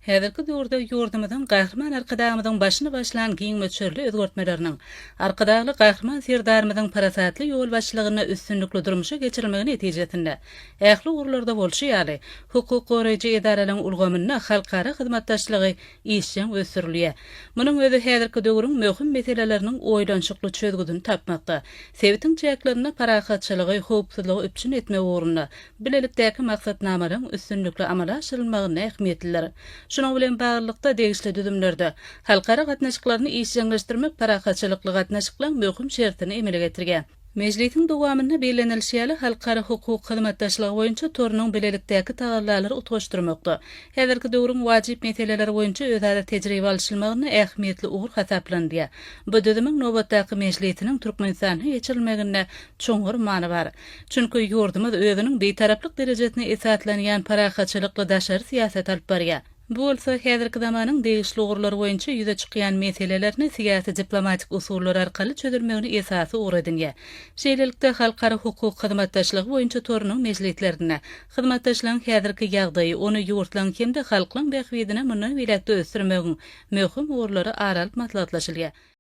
Häzirki döwürde ýurdumyzyň Gahryman Arkadagymyzyň başyny başlan giň möçberli özgertmeleriniň, Arkadagly Gahryman Serdarymyzyň parasatly ýolbaşçylygynda üstünlikli durmuşa geçirilmegi netijesinde, ähli ugurlarda bolşy ýaly, hukuk goraýjy edaralaryň ulgamynda halkara hyzmatdaşlygy işjeň ösdürilýär. Munuň özi häzirki döwrüň möhüm meseleleriniň oýlanyşykly çözgüdini tapmakda, sebitiň çäklerinde parahatçylygy, howpsuzlygy üpjün etmek ugrunda bilelikdäki maksatnamalaryň üstünlikli amala aşyrylmagynda ähmiýetlidir. Şunuň bilen baglylykda, degişli düzümlerde halkara gatnaşyklaryny işjeňleşdirmek parahatçylykly gatnaşyklaryň möhüm şertini emele getirýär. Mejlisiň dowamynda bellenilişi ýaly, halkara hukuk hyzmatdaşlygy boýunça torunyň bilelikdäki tagallalary utgaşdyrmakda, häzirki döwrüň wajyp meseleleri boýunça özara tejribe alyşylmagynda ähmiýetli ugur hasaplanylýar. Bu düzümiň nobatdaky mejlisiniň Türkmenistanda geçirilmeginde çuňňur many bar. Çünki ýurdumyz özüniň Bitaraplyk derejesine esaslanýan parahatçylykly daşary syýasaty alyp barýar. Bu bolsa häzirki zamanyň degişli ugurlar boýunça ýüze çykýan meselelerini syýasy-diplomatik usullar arkaly çözülmegini esasy ugur edinýär. Şeýlelikde, halkara hukuk hyzmatdaşlygy boýunça torunyň mejlislerinde hyzmatdaşlygyň häzirki ýagdaýy, ony ýurtlaryň hem-de halklaryň bähbidine mundan beýläk-de ösdürmegiň möhüm ugurlary ara alyp maslahatlaşylýar.